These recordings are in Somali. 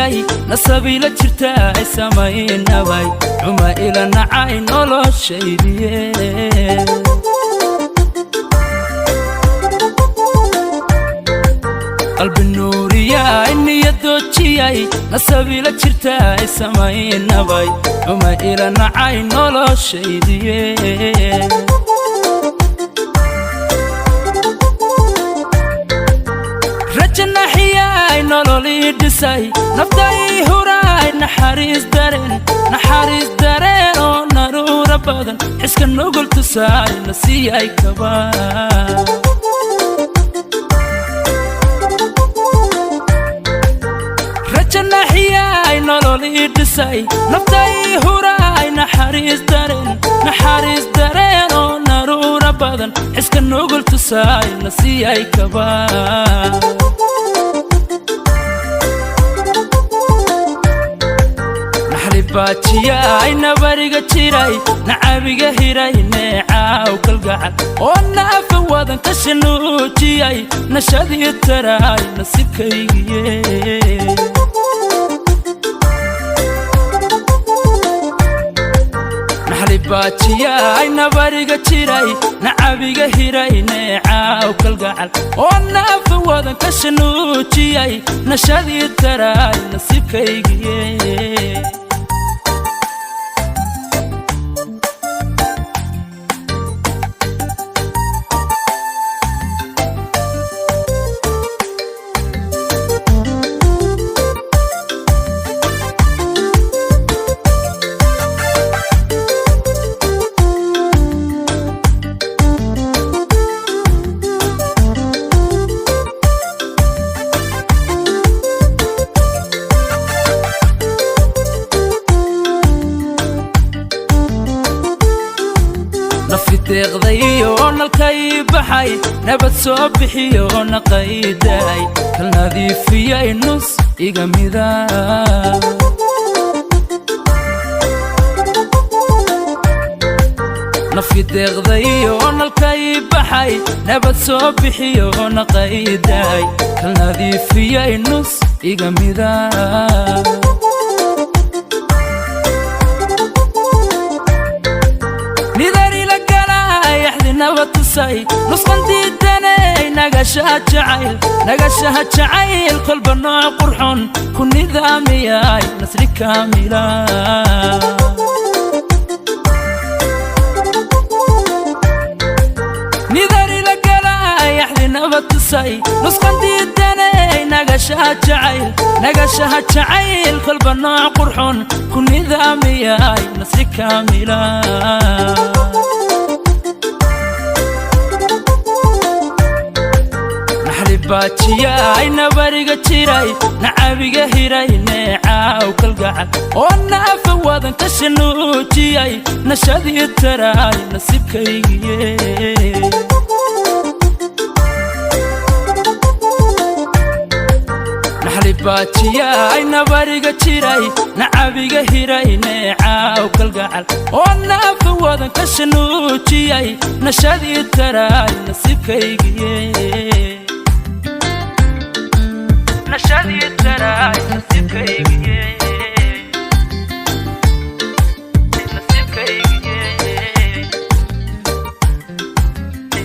Doojiyay nasabiila jirta ay samaynabay xuma ila nacay noloshaydiye. Qalbi nuuriyay niyadoojiyay nasabiila jirta ay samaynabay xuma ila nacay noloshaydiye. Rajanaxiyay nololii dhisay naftay huraay naxariis dareen, naxariis dareen oo naruura badan xiska nugul tusaay nasiiyay kaba. Rajanaxiyay nololii dhisay naftay huraay naxariis dareen, naxariis dareen oo naruura badan xiska nugul tusaay nasiiyay kaba. Baajiyay nabariga jiray nacabiga hiray neecaaw kalgacal oo naafa wadan ka shanuujiyay nashadii taraay nasiibkaygiye. Baajiyay nabariga jiray nacabiga hiray neecaaw kalgacal oo naafa wadan ka shanuujiyay nashadii taraay nasiibkaygiye. Nafi deeqday oo nalkay baxay nabad soo bixiyo naqaydaay kal nadiifiyay nus iga mida. Nafi deeqday oo nalkay baxay nabad soo bixiyo naqaydaay kal nadiifiyay nus iga mida. Nidarila galay axdinaba tusay nusqan diidanay nagashaha jacayl, nagashaha jacayl kolba nooc qurxon ku nidaamiyay nasri kaamila. Nidarila galay axdinaba tusay nusqan diidanay nagashaha jacayl, nagashaha jacayl kolba nooc qurxon ku nidaamiyay nasri kaamila. Baajiyay nabariga jiray nacabiga hiray neecaaw kalgacal oo naafa wadan ka shanuujiyay nashadii taraay nasiibkaygiye. Baajiyay nabariga jiray nacabiga hiray neecaaw kalgacal oo naafa wadan ka shanuujiyay nashadii taraay nasiibkaygiye. Nashadii taraay nasiibkaygiye, nasiibkaygiye,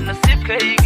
nasiibkaygiye.